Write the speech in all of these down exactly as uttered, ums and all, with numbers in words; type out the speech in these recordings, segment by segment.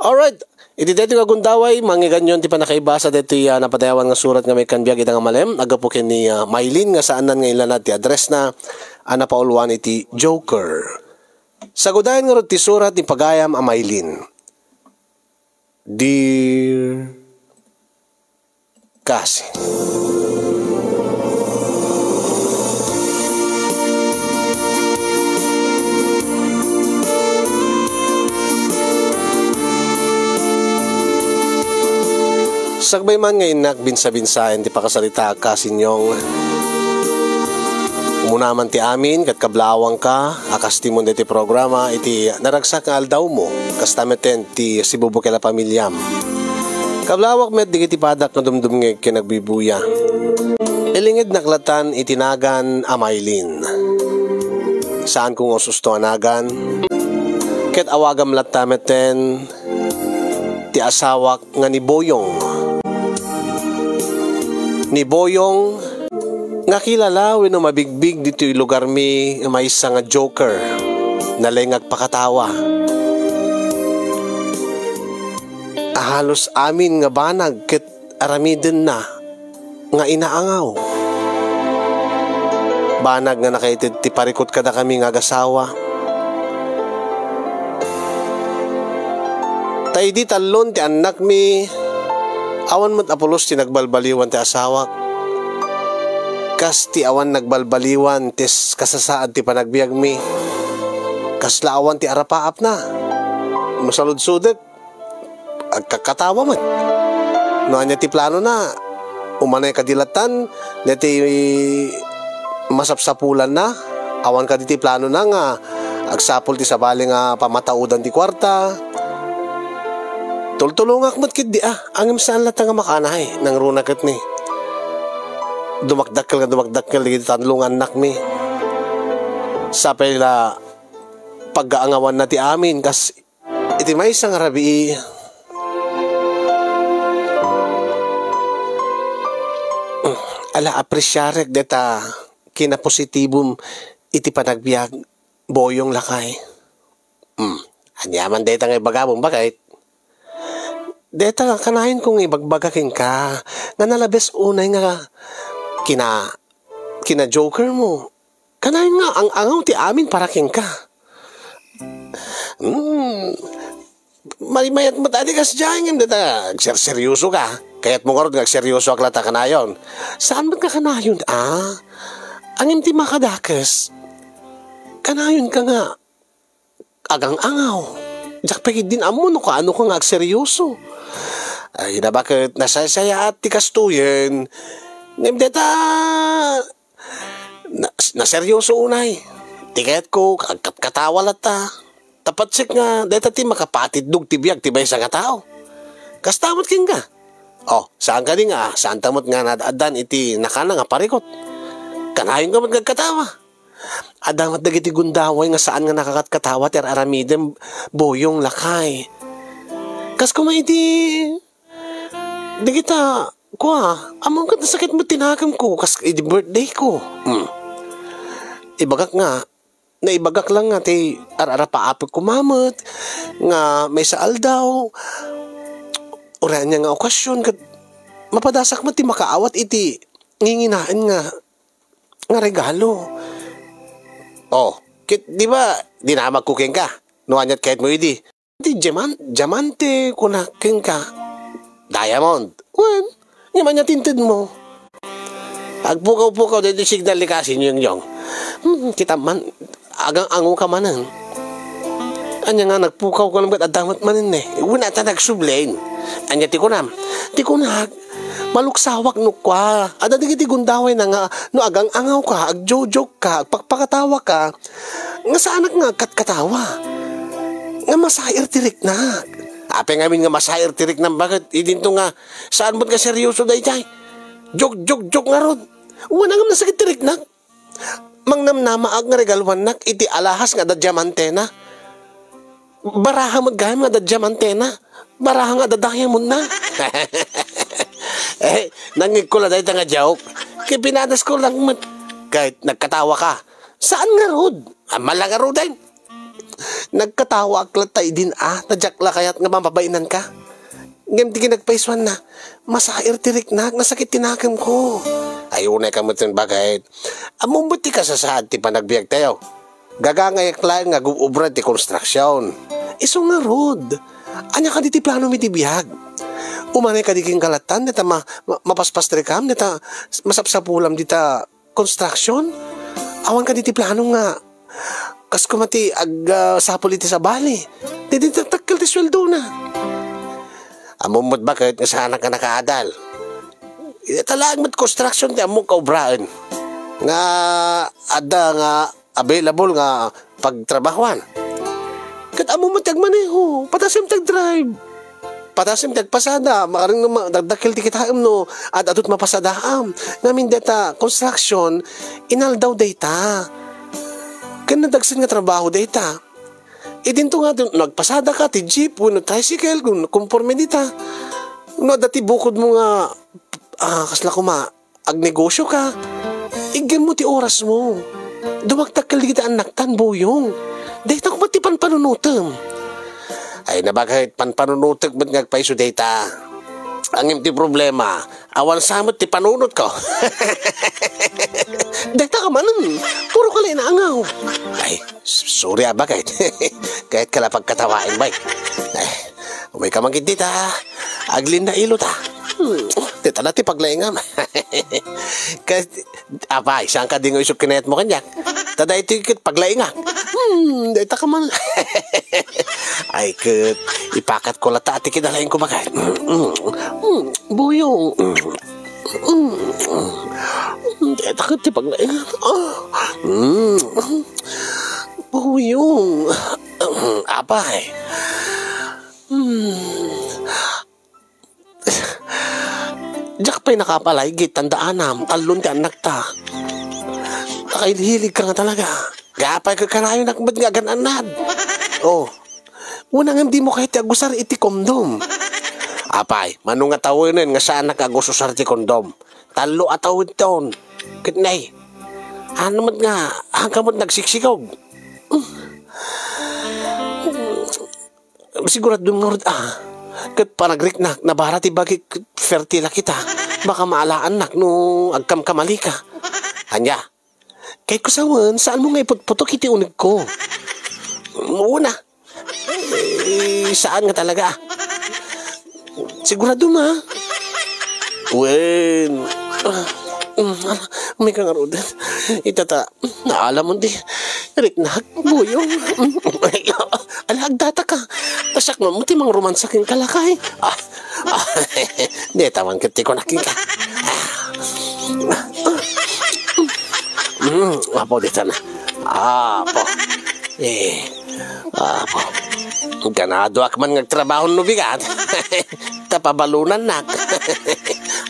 Alright, iti daytoy nga gundaway, mangiganyon ti pannakaibasa daytoy, ah, napadayawan nga surat nga maikan biag ita nga malem, aggapu ken ni, ah, Maylin nga saannan nga inlanad ti address na, ah, napauluan iti Joker. Sagudayan ngarud ti surat ni pagayam a Maylin. Dear Kasi. Sakbay man nga innak binsa-binsaen ti pakasaritaak, Kasi Nyong. Umuna man ti amin, ket kablawangka a kastimon daytoy programa iti naragsak nga aldawmo, kasta met ti sibubukel a pamiliam. Kablawak met dagiti padak nga dumdumngeg ken agbibuya. Ilingednak latan iti nagan a Maylin. Saanko nga us-usto a nagan. Ket awagam latta metten ti asawak nga ni Boyong. Ni Boyong nga kilala wenno mabigbig ditoy lugarmi nga maysa nga joker. Nalay nga agpakatawa. A halos amin nga banag ket aramidenna nga inaangaw. Banag nga nakaited ti parikut kadakami nga agasawa. Ta idi tallon ti annakmi, awan met a pulos ti nagbalbaliwan ti asawak. Kas ti awan nagbalbaliwan ti s-, kasasaad ti panagbiagmi. Kasla awan ti arapaapna. No saludsodek, agkakkatawa met. No ania ti planona, umanay kadi latan, deti masapsapulanna, awan kadi ti planona nga agsapul ti sabali nga pamataodan ti kuarta. Tultulongak met ketdi a, ngem saan latta nga makaanay, nangruna ket ni. Dumakdakkel nga dumakdakkel dagiti tallo nga annakmi. Sapay la paggaangawanna ti amin, kas iti maysa nga rabii, ala, apresiarek deta kinapositibom iti panagbiag, Boyong lakay. Hmm, aniaman deta nga ibagam, baket? Deta nga kanayonko nga ibagbaga kenka, nga nalabes unay nga kina-, kina-joker mo. Kanayon nga ang-angaw ti amin para kenka. Hmm. Malimayat met adi kasdiay ngem deta agserseryoso ka. Kayat mo ngarud nga agseryoso ak latta kanayon. Saan met nga kanayon, a? Ngem ti makadakes. Kanayon ka nga agang-angaw. Diak pay ketdin ammo no kaano ka nga agseryoso. Ay, na baket nasaysayaat ti kastoyen. Ngem deta Na-, naseryoso unay. Ti kayatko, agkatkatawa latta. Tapatsek nga, dayta ti makapatiddog ti biag ti maysa nga tao. Kasta met kenka. Oh, saan kadi nga, saan ta met nga naad-addan iti nakana nga parikot. Kanayon ka met nga agkatawa. Adda met dagiti gundaway nga saan nga nakakatkatawa ti ar-aramidem, Boyong, lakay. Kas koma iti Dagita, kua, ammom ket nasakit met ti nakemko, kas idi birthday ko. Hmm. Ibagak nga, naibagak lang nga ti ar-arapaapek koma met, nga maysa aldaw, uray ania nga okasyon, ket mapadasak met ti makaawat iti nginginaen nga, nga regalo. Oh, ket di ba, dinamagko kenka, no aniat kayatmo idi? Ti diaman-, diamante, kuna kenka. Diamond. Wen, ngem ania ti intedmo? Agpukaw-pukaw daytoy signal ni Kasi Nyongyong. Hmm, kita man, agang-ango ka manen. Ania nga nagpukaw ka laeng ket adda met manen ne. Wen, ata nagsubli. Ania ti kunam? Ti kunak, maluksawak no kua. Adda dagiti gundawayna nga no agang-angaw ka, agjojoke ka, agpakpakatawa ka, nga saanak nga agkatkatawa. Nga masair ti riknak. Apay ngamin nga masair ti riknam, baket idinto nga saan met nga seryoso daydiay. Joke, joke, joke ngarud. Wen, ngem nasakit ti riknak. Mangnamnamaak nga regaluannak iti alahas nga adda diamantena. Baraha met gayam nga adda diamantena. Baraha nga adda diamondna. Eh, nangngegko la dayta nga joke. Ket pinadasko lang met. Ket nagkatawa ka. Saan ngarud? Ammala ngaruden. Nagkatawaak latta idin a, ta diak la kayat nga mapabainanka. Ngem ti kinagpaisuanna, masair ti riknak, nasakit ti nakemko. Ay, unay ka met ken bakit. Ammom met ti kasasaad ti panagbiagtayo. Gagangayak laeng nga agub-ubra ti konstruksion. Isu ngarud, ania kadi ti planomi ti biag? Umanay kadi kenka latta, dita ma-, ma-, mapaspastrikam, dita masapsapulam dita konstruksion? Awan kadi ti plano nga kas koma ti ag-, ah, sapul iti sabali. Di, di taktakkel ti sueldona. Ammom met bakit nga saanak nga nakaadal? Ita laeng met konstruksion ti ammok nga ubraen. Nga adda nga available nga pagtrabahoan. Ket ammom met ti agmaneho, padasem ti agdrive. Padasem ti agpasada, makaring no ma-, dakdakkel ti kitaem no ad-adu ti mapasadaam. Ngamin dayta construction, inaldaw dayta. Ken nadagsen nga trabaho dayta. Idinto nga, no agpasadaka ti jeep wenno tricycle, kun-, konforme dita. No adda ti bukodmo nga, ah, kasla koma, agnegosioka, iggemmo ti orasmo. Dumakdakkel dagiti annaktan, Boyong. Dayta koma ti panpanunotem. Ay, nabagayt, panpanunotek met nga agpayso dayta. Ngem ti problema, awan sa met ti panunotko. Dayta ka manen, puro ka la inaangaw. Ay, s-, sorry, a, bakit? Kayat ka la pagkatawaen, bay. Ay, umay ka man ketdi ta. Aglinna ilo ta. Hmm, dayta la ti paglaingam. Kas-, apay, saan kadi nga isuk kinayatmo kaniak? Ta daytoy ket paglaingak. Hmm, dayta ka man. Ay, ket ipakatko latta ti kinalaingko, bakit? Hmm, hmm, Boyong. Hmm, hmm, dayta ket ti paglaingak. Ah, hmm, Boyong. Apay. Hmm. Diak pay nakapalaygit, tanda anam, tallon ti annakta. Nakailhilig ka nga talaga. Apay, kakanayonak met nga agan-annad. Oh. Una ngem dimo kayat ti agusar iti kondom. Apay, mano nga tawenen nga saanak nga agususar ti kondom? Tallo a tawedton. Ket nay, ano met nga, haanka met nagsiksikog? Sigurado ngarud a, ket panagriknak, nabara ti bagik, fertila kita. Baka maalaannak no agkamkamalika. Ania? Kayatko sawen, saanmo nga iputputok iti unegko. Una. Eh, saan nga talaga? Sigurado ma? Wen. Ah, mm, ala, may kangarud. Itata, naalamon di. Riknak, Boyong. Ala, agdata ka. Pasak mo ti mangromansa ken kalakay. Ah, ah, deta man ket ti kunak kenka. Mm, apo, deta na. Apo. Eh, apo. Ganadoak man nga agtrabaho no bigat. Tapabalunannak.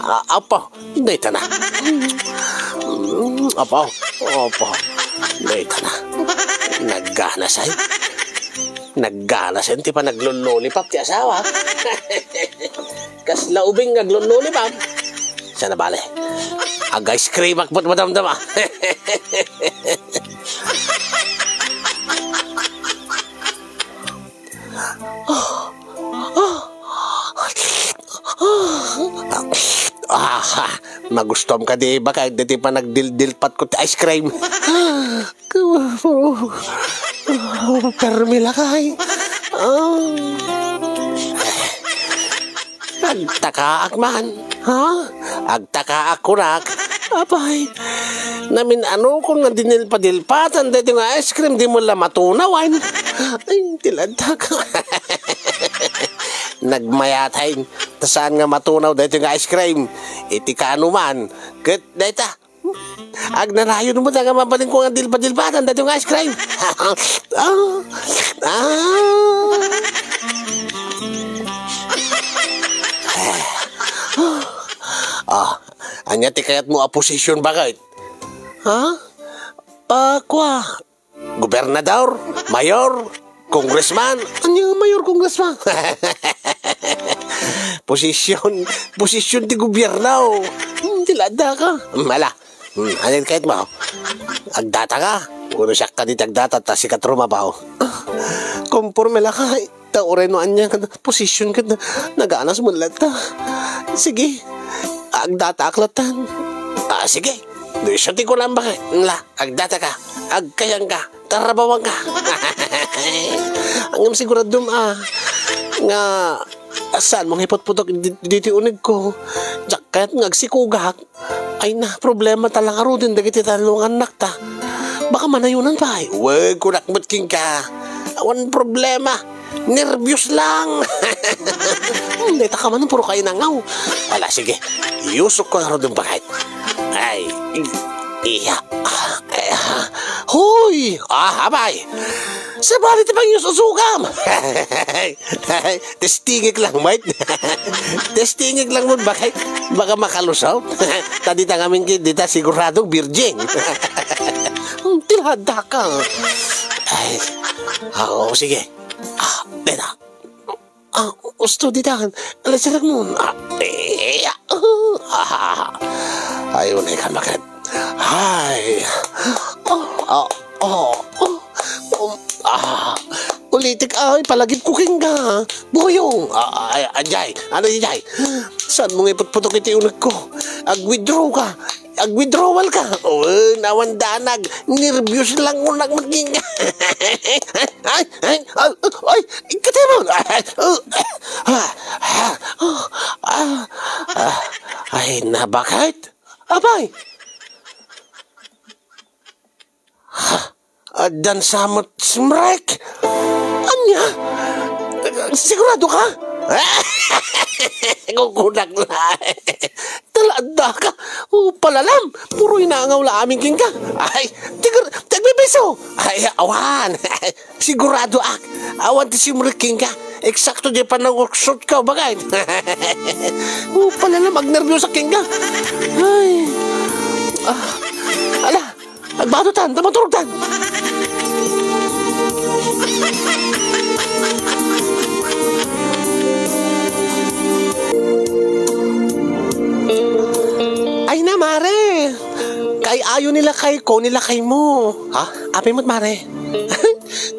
Ah, apo. Dayta na. Mm, apo, apo. Dayta na. Nagganasen. Nagganasen ti panaglololipap ti asawa. Kasla ubing nga aglololipap. Sana bale. Ag-ice cream ak met madamdama. Ah, magustom kadi, bakit deti panagdildilpat ko ti ice cream? Kawapo. Permi lakay. Ah. Agtakaak man, ha? Agtakaak kunak. Apay, namin-anokon nga dinilpadilpatan daytoy nga ice cream, di mo la matunawan. Ay, ti ladtak. Nagmayatay, ta saan nga matunaw daytoy nga ice cream. Iti kaano man, ket dayta, agnanayon mo nga mabalin ko nga dilpadilpatan daytoy nga ice cream. Ah. Ah. Ah, ania ti kayatmo a posisyon, bakit? Ha? Pakua. Gobernador, mayor, congressman. Ania nga mayor, congressman? Posisyon, posisyon ti gobierno. Hmm, ti ladda ka. Hmm, ala. Hmm, ania ti kayatmo? Agdata ka? Wenno siak kadi ti agdata ta sika ti rumabaw? Ah, Konporme la ka, ta uray no ania nga posisyon ket naganas met latta. Sige, agdataak lattan. Ah, sige. No isu ti kunam, baka, la, agdataka, agkayangka, tarabawangka. Ngem siguradom a, nga saanmo nga iputputok di, ditoy unegko. Diak kayat nga agsikugak. Ay na, problema ta la ngaruden dagiti tallo nga annakta. Baka manayonan pay. Wen, kunak met kenka. Awan problema. Nerbios lang. Hmm, dayta ka man, puro kainangaw. Ala, sige. Iyusokko ngaruden, baket. Ay, iya. Ah, eh, ah. Hoy! Ah, abay! Sabali ti pangiyus-usokam! Testingek lang, mate. Testingek lang mo, baka, baka makalusot. Ta dita ngamin ki, dita sigurado, virgin. Hmm, tilada ka. Ay, oo, sige. Ah, dita. Ah, usto ditan. Ala, sirak mo. Ah, eh, ah, ah. Ay, unay ka, baket. Ay. Ah, ah, ah, ah. Um, ah. Ulitek, ay, palagip ko kenka. Boyong. Ah, ay, ajay. Ano, ajay? Saanmo nga iputputok iti unegko? Ag-withdraw ka. Ag-withdrawal ka. Oh, nawan danag. Nerbios lang mo nagmaging. Ay, ay, ay, ay, katimon. Ay, ay, ah, ah, ah, ah, ay, nabaket. Abay. Ha? Addan sa met simrek? Ania? Sigurado ka? Kukunak na. Talaadda ka. O, palalam. Puro inangaw la amin kenka. Ay, tigar, tagbibiso. Ay, awan. Sigurado ak. Awan ti simrek kenka. Eksakto di pananguksot ka, bagay. O, palalam, agnerbios ak kenka. Ay. Ah. Ala, agbadotan, ta maturogtan. Ay na, mare. Kay ayo ni lakayko, ni lakaymo. Ha? Apay met, mare?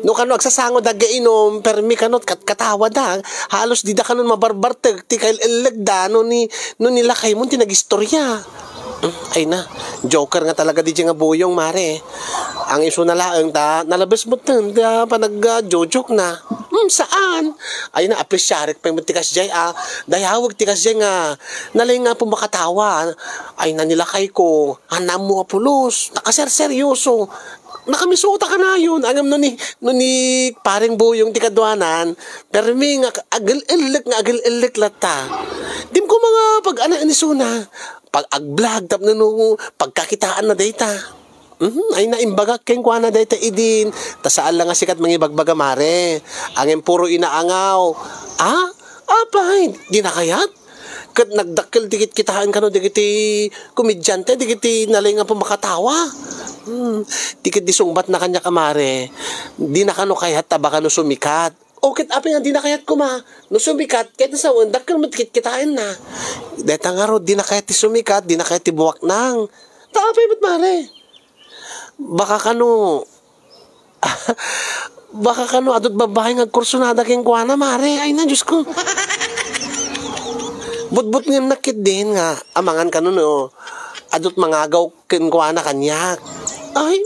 No kano agsasango dagga inom, permi kano kat-, katawada. Halos dida kano mabarbartek ti kail-illegda no ni, no ni lakaymo ti nagistorya. Mm, ay na, joker nga talaga di nga Boyong, mare. Ang isuna laeng ta, nalabes met ten, ta panag, ah, jojoke na. Hmm, saan? Ay na, apresiarek pay met ti kasjay, ah. Dayaweg ti kasjay nga, nalay nga pumakatawa. Ay na, ni lakayko, hanam mo a pulos, nakaserseryoso. Nakamisuta kanayon, ngem no ni, no ni pareng Boyong ti kaduanan, permi nga agil-ilek, nga agil-ilek latta. Dim ko mga pag-ana ni suna, pag-agvlog, tapno no pagkakitaan na dayta. Mhm, ay naimbagak kenkuana dayta idin, ta saan la nga sikat mangibagbaga, mare. Ngem puro inaangaw. Ah? Apay, di nakayat? Ket nagdakkel ti kitkitaen kano dagiti komedyante, dagiti nalay nga pumakatawa. Hmm, ti ket di sungbatna kaniak a mare, dina kano kayat ta baka no sumikat. O ket apay nga dina kayat koma, no sumikat, ket sawen, dakkel met ti kitkitaenna. Dayta ngarud, dina kayat ti sumikat, dina kayat ti buaknang. Ta apay met, mare? Baka kano, baka kano adut babbai nga agkursunada kenkuana, mare. Ay na, Diyos ko. Butbutngennak ketdin nga amangan kano no adut mangagaw kenkuana kaniak. Ay,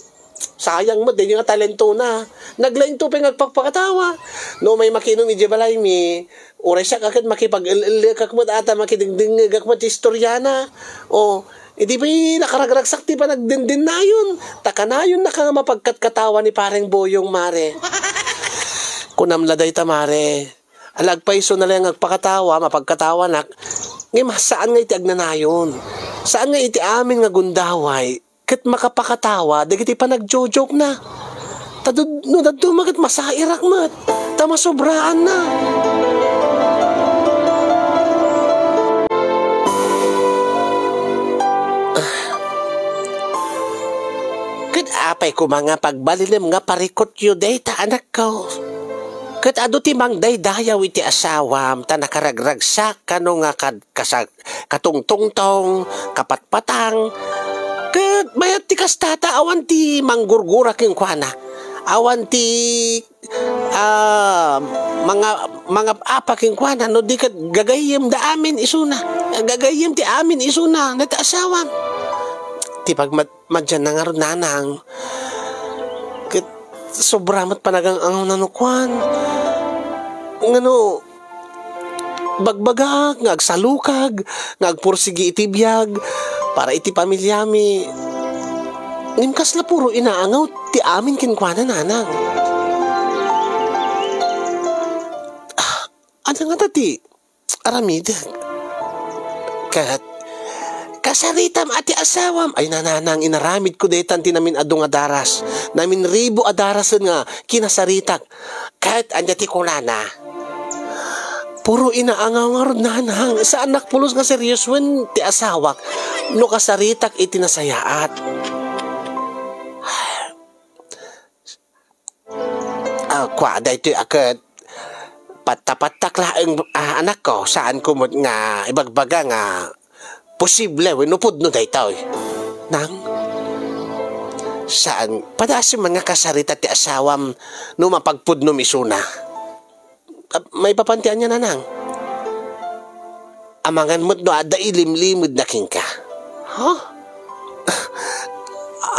sayang met daydi nga talentona. Naglaingto pay nga agpakpakatawa. No umay makinom idiay balaymi, uray siak a ket makipag-el-, ellekak met ata, makidengdengngegak met ti istoriana. O, idi pay nakaragragsak ti panagdendennayon, ta kanayonnaka nga mapagkatkatawa ni Pareng Boyong, mare. Kunam la dayta, mare. Ala, agpayso na la nga agpakatawa, mapagkatawanak, ngem saan nga iti agnanayon. Saan nga iti amin nga gundaway. Ket makapakatawa dagiti panagjojoke na. Ta dud-, no dadduma ket masairak met, ta masobraan na. Ket apay koma nga pagbalinem nga parikutyo dayta, anakko? Ket adu ti mangdaydayaw iti asawam ta nakaragragsak kano nga kad-, kasag-, katungtungtong, kapatpatang, ket mayat ti kasta ta awan ti manggurgura kenkuana. Awan ti, ah, manga-, mangap-apa kenkuana, no di ket gagayyemda amin isuna. Gagayyem ti amin isuna, dayta asawam. Ti pagmad-, madianna ngarud, nanang, ket sobra met panagang-angawna no kuan. Ngano, bagbagak nga agsalukag, nga agpursigi iti biag para iti pamiliami. Ngem kasla puro inaangaw ti amin kenkuana, nanang. Ah, ania ngata ti aramidek? Ket kasaritam a ti asawam. Ay, nanang, inaramidko daytan ti namin-adu nga daras. Naminribo a darasen nga kinasaritak. Ket ania ti kunana? Puro inaangaw ngarud, nanang. Saannak pulos nga seriosoen ti asawak no kasaritak iti nasayaat. Ah, kua, daytoy a ket patta-pattak laeng, ah, anakko, saanko met nga ibagbaga nga posible wenno pudno daytoy. Nang, saan, padasem man nga kasarita ti asawam no mapagpudnom isuna. Ah, maipapan ti ania, nanang? Amangan met no adda ilimlimedna kenka. Ha?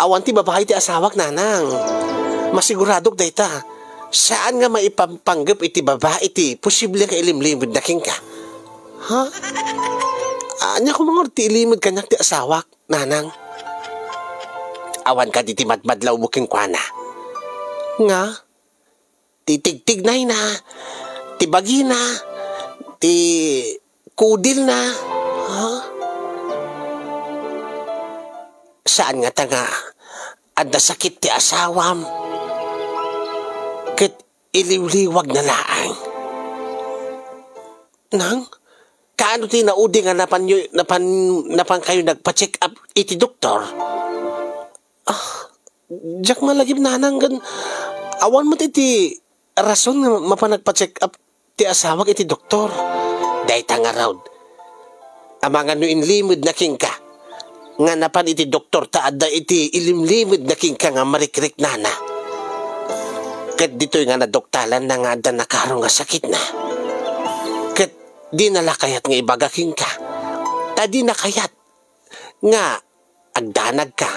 Awan ti babai ti asawak, nanang. Masiguradok dayta. Saan nga maipapanggep iti babai ti posible nga ilimlimedna kenka. Ha? Ania koma ngarud ti ilimed kaniak ti asawak, nanang? Awan kadi ti madmadlawmo kenkuana? Nga? Ti tigtignayna, ti bagina, ti kudilna, ha? Saan ngata nga adda sakit ti asawam ket iliwliwagna laeng? Nang, kaano ti naudi nga napanyo, napan, napankayo nagpa-check up iti doktor? Ah, diak malagip, nanang, ngem awan met iti rason nga mapan nagpa-check up ti asawak iti doktor. Dayta ngarud, amangan no inlimedna kenka nga napan iti doktor ta adda iti ilimlimedna kenka nga marikriknana. Ket ditoy nga nadoktalanna nga adda nakaro nga sakitna. Ket dina la kayat nga ibaga kenka. Ta dina kayat nga agdanagka.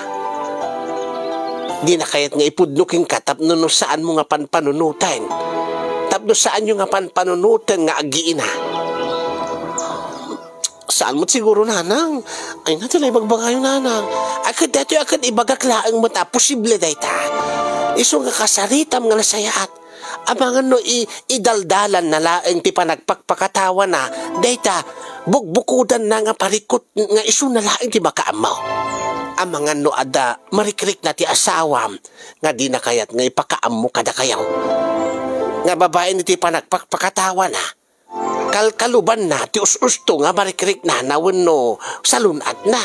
Dina kayat nga ipudno kenka tapno no saanmo nga panpanunoten. Tapno saanyo nga panpanunoten nga aggiina. Saan met siguro, nanang? Ay, na, ti la ibagbagayo, nanang. Ay, ket daytoy a ket ibagak laeng met a posible dayta. Isu nga kasaritam nga nasayaat. Amangan no i-, idaldalanna laeng ti panagpakpakatawana, dayta bukbukodanna nga parikut nga isuna laeng ti makaammo. Amangan no adda marikrikna ti asawam nga dina kayat nga ipakaammo kadakayo. Nga babaen iti panagpakpakatawana, kalkalubanna ti us-usto nga marikriknana wenno salun-atna.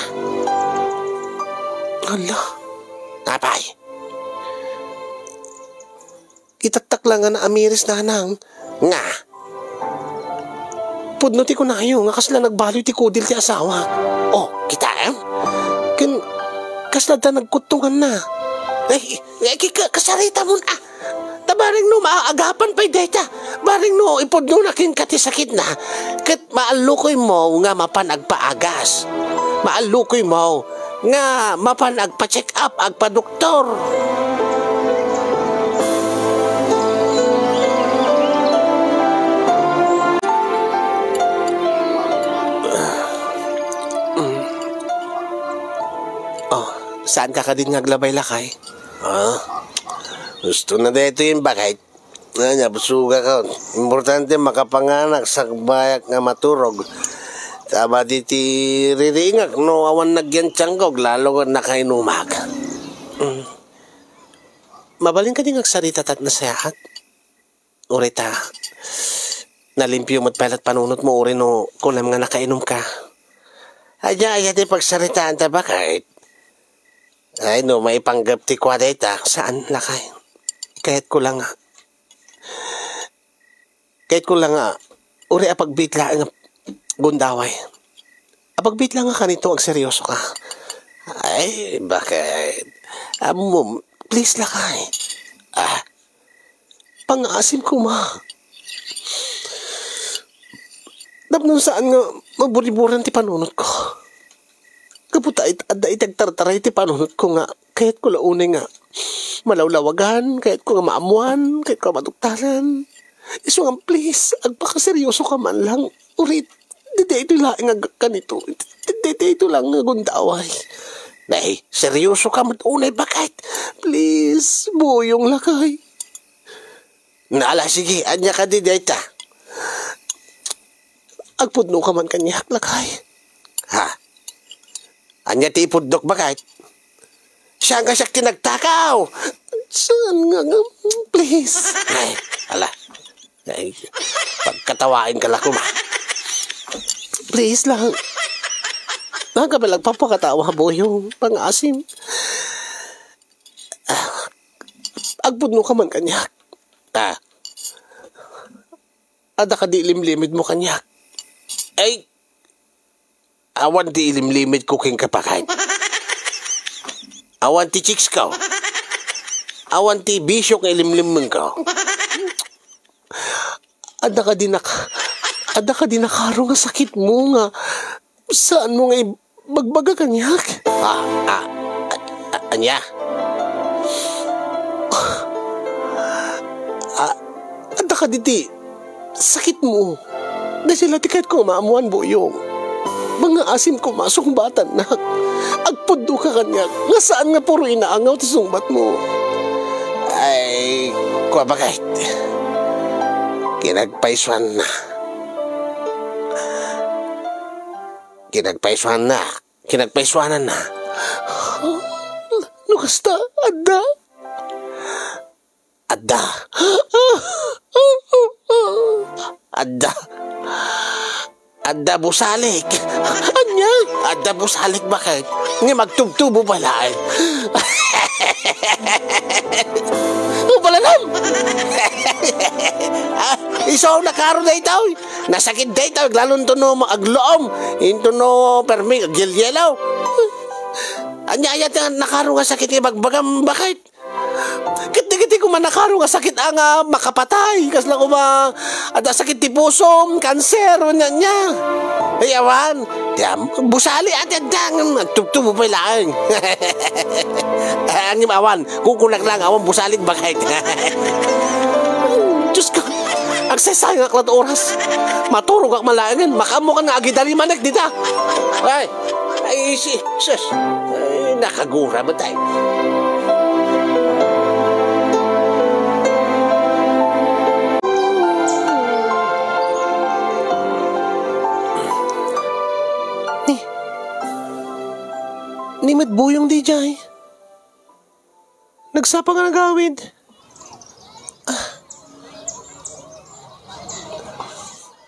Hala. Apay. Itattak la nga naamiris, nanang, nga pudno ti kunayo nga kasla nagbaloy ti kudil ti asawa. Oh, kitaem? Ken kasla da nagkuttonganna. Ay, ay, ki-, ka-, kasaritamon, ah. Ta bareng no maagapan pay dayta. Bareng no ipudnona kenka ti sakitna. Ket maallukoymo nga mapan agpaagas. Maallukoymo nga mapan agpa-check up, agpadoktor. Oh, saan ka kadin nga aglabay, lakay? Ah, gusto na daytoy yung bakit? Ania, busugakon. Importante makapanganak, sakbayak nga maturog. Ta madi ti ririingak no awan nagyantiangkog, lalo nga nakainumak. Mm. Mabalin kadi nga agsarita ta nasayaat? Uray ta, nalimpio met pay la't panunotmo, uray no kunam nga nakainumka. Ania, aya ti pagsaritaan ta, bakit? Ay, no maipanggep ti kua dayta. Saan, lakay? Kayatko la nga. Kayatko la nga, uray apagbiit laeng nga gundaway. Apagbiit la nga kanito, agseryoso ka. Ay, bakit? Ammom, please, lakay. Ah, pangaasim koma. Tapno saan nga maburiburan ti panunotko. Gapu ta it-, adda iti agtartaray ti panunotko nga kayatko la unay nga malawlawagan, kayatko nga maammoan, kayatko nga matuktalan. Isu nga, please, agpakaseryoso ka man lang. Uray, daytoy laeng nga kanito. Daytoy lang nga gundaway. Nay, seryoso ka met unay, baket. Please, Boyong, lakay. Na, ala, sige, ania kadi dayta? Agpudno ka man kaniak, lakay. Ha? Ania ti ipudnok, baket? Saan nga siak ti nagtakaw? Saan nga nga? Please. Ay, ala. Ay, pagkatawain ka la koma. Please lang. Nagkabalag papakatawa, Boyong. Pangaasim. Ah, agpudno ka man kaniak. Ah. Adda kadi ilimlimidmo kaniak? Ay, awan ti ilimlimidko kenka, baket. Awan ti chicks ko. Awan ti bisyo nga ilimlimengko. Adda kadi nak-, adda kadi nakaro nga sakitmo nga saanmo nga ibagbaga kaniak? Ah, ah, a-, a-, ania? Ah, adda kadi ti sakitmo? Daytoy la ti kayatko nga maammoan, Boyong. Mangaasim koma, sungbatannak. Agpudno ka kaniak nga saan nga puro inaangaw ti sungbatmo. Ay, kua, baket. Kinagpaysuanna. Kinagpaysuanna. Kinagpaysuananna. No kasta, adda. Adda. Adda. Adda busalik. Ania? Adda busalik, baket? Ngem agtubtubo pay laeng. Ubalanam! Ah, isu nakaro daytoy. Nasakit daytoy, lalo intono agluom. Intono permi, agyelyelo. Ania aya ti nakaro nga sakit nga ibagbagam, baket? Ket dagiti koma nakaro nga sakit a nga makapatay, kasla koma adda sakit ti pusom, kanser, wenno ania. Ay, awan. Ti am-, busali ati adda, ngem agtubtubo pay laeng. Ngem awan, kukunak lang, awan busalik, baket. Diyos ko, agsaysayangak la ti oras. Maturogak man laengen, makaammokan nga agidalimanek dita. Ay. Ay, si, sus. Ay, nakagura met ay. Ni, ni met Boyong diay. Nagsapa nga nagawid. Ah.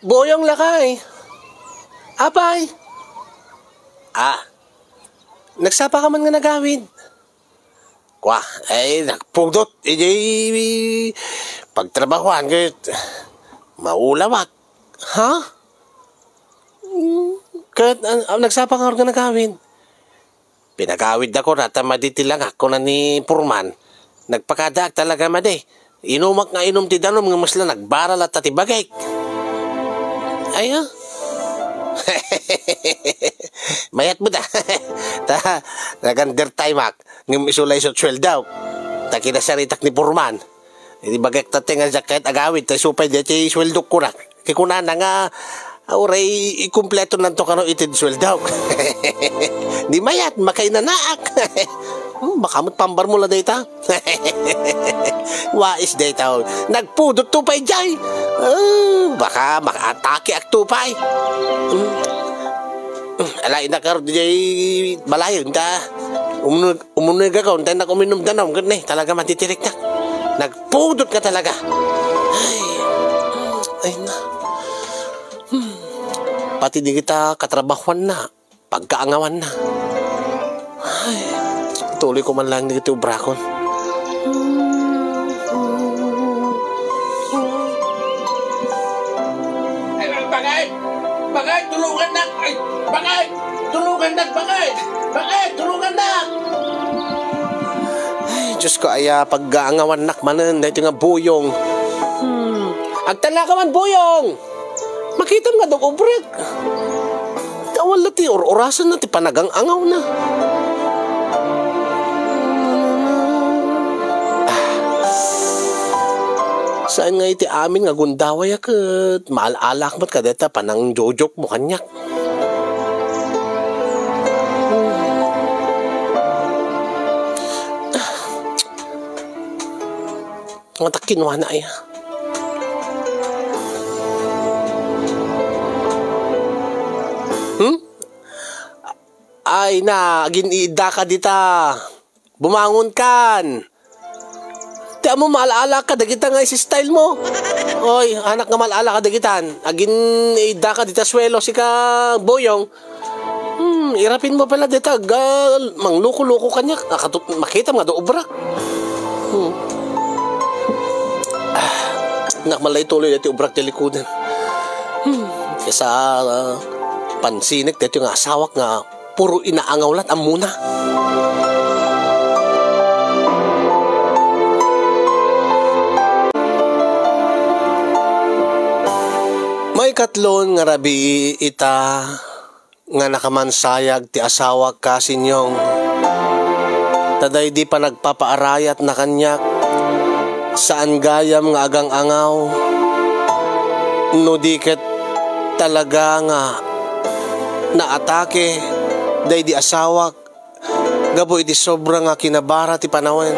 Boyong, lakay. Apay. Ah. Nagsapa ka man nga nagawid. Kwa, ay, nagpudot. Idiay pagtrabahuan ket maulawak. Ha? Mm, ket, ah, ah, nagsapa ka nga nagawid. Pinagawidda, kunata, madi ti langak, kuna ni Purman. Nagpakadaak talaga madi. Inumak nga inum ti danum nga masla nagbara latta ti bagik. Ay, ah. Mayat met da. Ta, nag-undertime-ak. Ngem isu la isu ti sueldok. Ta kinasaritak ni Purman. Iti bagik ta ti nga diak kayat agawid, ta isu pay daytoy sueldok, kunak. Ket kunana nga, ah, uray ikumpletonanto kano iti sueldok. Di mayat, makainanaak. Hmm, baka met pambar mo la dayta. Wais dayta. Nagpudot to pay jay. Ah, baka makaatakeak to pay. Hmm. Hmm, ala, inakar jay balayen ta. Umneg Umuneg ako, intay nak uminum danum, ket ne, talaga matitiriknak. Nagpudot ka talaga. Ay, ay na. Hmm. Pati di kita katrabahuan na, pagkaangawan na. Ay, tuloy ko man lang dito obrakon. Ay, bagay! Bagay, tulungannak! Ay, bagay! Tulungannak, bagay! Bagay, tulungannak! Ay, Diyos ko, aya, pag-aangawannak manen, daytoy nga buyong. Agtalna ka man, Boyong! Makitam nga dug-ubrak. Awan la ti ur-urasanna ti panagang-angawna. Ah. Saan nga iti amin nga gundaway a ket maal-alak met kadayta panangjojokmo kaniak. Nga ta kinuana aya. Hmm? Ay na, agin-iidda ka dita. Bumangon kan. Ti amo, maal-ala ka dagita nga style mo. Oy, anak nga maal-ala ka dagitan. Agin-iidda ka dita suelo, sika Boyong. Hmm, irapin mo pala dita, gal, mangloko-loko kaniak. Akatut-, makita nga do obra. Hmm. Ah, nak, malay tuloy dati obrak ti likudan. Hmm, kasa, ah, pansinek dati nga asawak nga puro inaangaw lat ammona. Maikatlon nga rabii ita nga nakamansayag ti asawak, Kasinyong. Ta daydi panagpapaarayatna kaniak, saan gayam nga agang-angaw, no di ket talaga nga naatake daydi asawak gapu iti sobra nga kinabara ti panawen.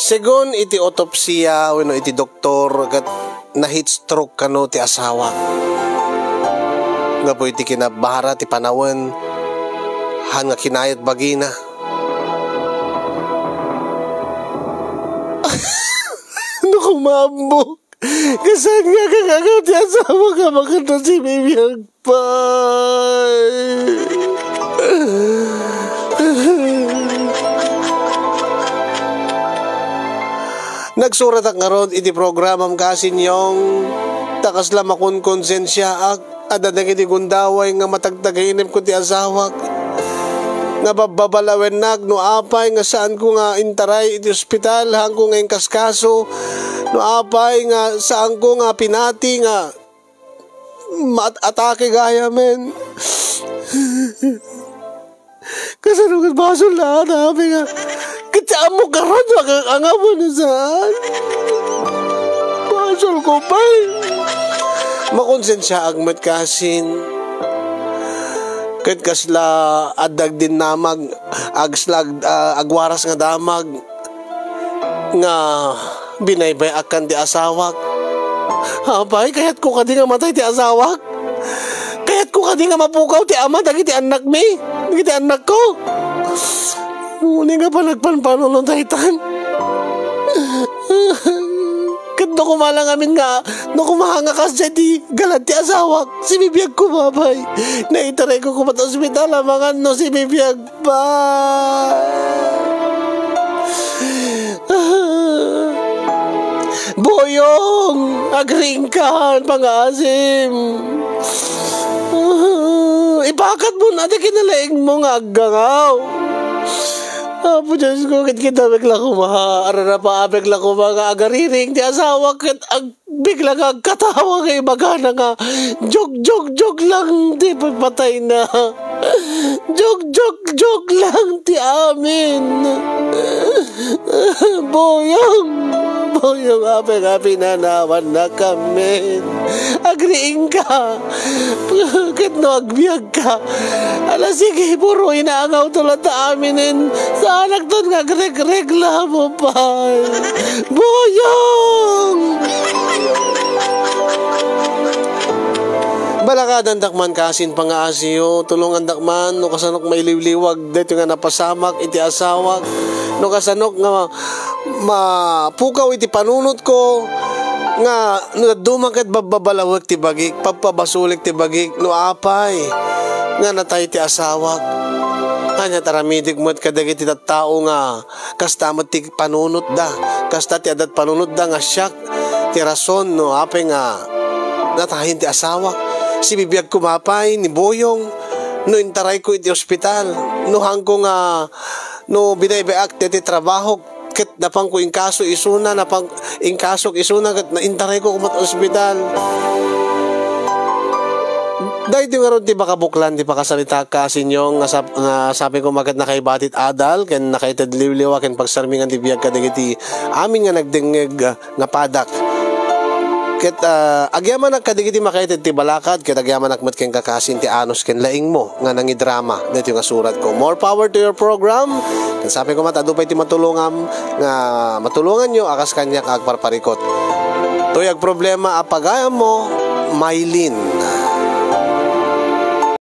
Segun iti otopsia wenno iti doktor, ket na-heat stroke kano ti asawak. Gapu iti kinabara ti panawen, haan nga kinayat bagina. No kumambok, kasano nga kagagaw ti asawa nga makita si Bibiag pay? Nagsuratak ngarud iti programam, Kasinyong, ta kasla makonkonsensiaak. Adda dagiti gundaway nga matagtagainepko ti asawak, nga babbabalawennak no apay nga saanko nga intaray iti ospital, haanko nga inkaskaso, no apay nga saanko nga pinati nga maat-atake gayamen. Kasano ket basol la, Ate Abe, nga ket ti ammok garud nga ang-, angawan no saan? Basolko pay. Makonsensiaak met kasin. Ket kasla adda agdinnamag, agsla ag-, ah, agwaras nga damag. nga binaybay-akkan ti asawak. Apay, kayatko kadi nga matay ti asawak? Kayatko kadi nga mapukaw ti ama dagiti annakmi, dagiti annakko? Uni nga panagpanpanunot daytan. Ket no kumala ngamin nga, no kumanga kasdiay ti galad ti asawak, si bibiagko, apay. Naitarayko koma ta ospital, amangan no si bibiag Ba? Boyong, agriingkan, pangaasim. Ipakatmo na ti kinalaingmo nga aggangaw. Apo Diosko, ket kita met la koma, ararapaapek la koma nga agariring ti asawa ket ag-, bigla nga agkatawa nga ibagana nga, "Jog, jog, jog lang ti patayna. Jog, jog, jog lang ti amin." Boyong, Boyong, apay nga pinanawannakamin. Agriingka. Ket no agbiag ka. Ala, sige, puro inaangawto latta aminen. Saanakton nga agrekreklamo pay. Boyong! Balakadandak man kasin pangaasiyo, tulongandak man no kasanok mailiwliwag daytoy nga napasamak iti asawak, no kasanok nga mapukaw iti panunotko, nga no dadduma ket babbabalawek ti bagik, pagpabasolek ti bagik, no apay nga natay ti asawak. Ania ti aramidek met kadagiti tattao nga kasta met ti panunotda, kasta ti adda panunotda nga siak ti rason no apay nga natayen ti asawak. Sibibiag koma pay ni Boyong no intarayko iti ospital, no hangko nga, no binaybay-ak ti, ti trabahok, ket napanko inkaso isuna, napan-, inkasok isuna, ket naintarayko koma iti ospital. Daytoy ngarud ti makabuklan ti pakasaritak, kasinyo, nga sap-, nga sapay koma ket nakaibati ti adal, ken nakaited liwliwa, ken pagsarmingan ti biag kadagiti amin nga nagdengngeg nga padak. Ket, ah, agyamanak kadagiti makaited ti balakad, ket agyamanak met kenka, kasin, ti anus ken laingmo nga nangidrama daytoy nga suratko. More power to your program. Ket sapay koma ta adu pay ti matulongam nga matulonganyo a kas kaniak nga agparparikot. Toy agproblema a pagayammo, Mylene.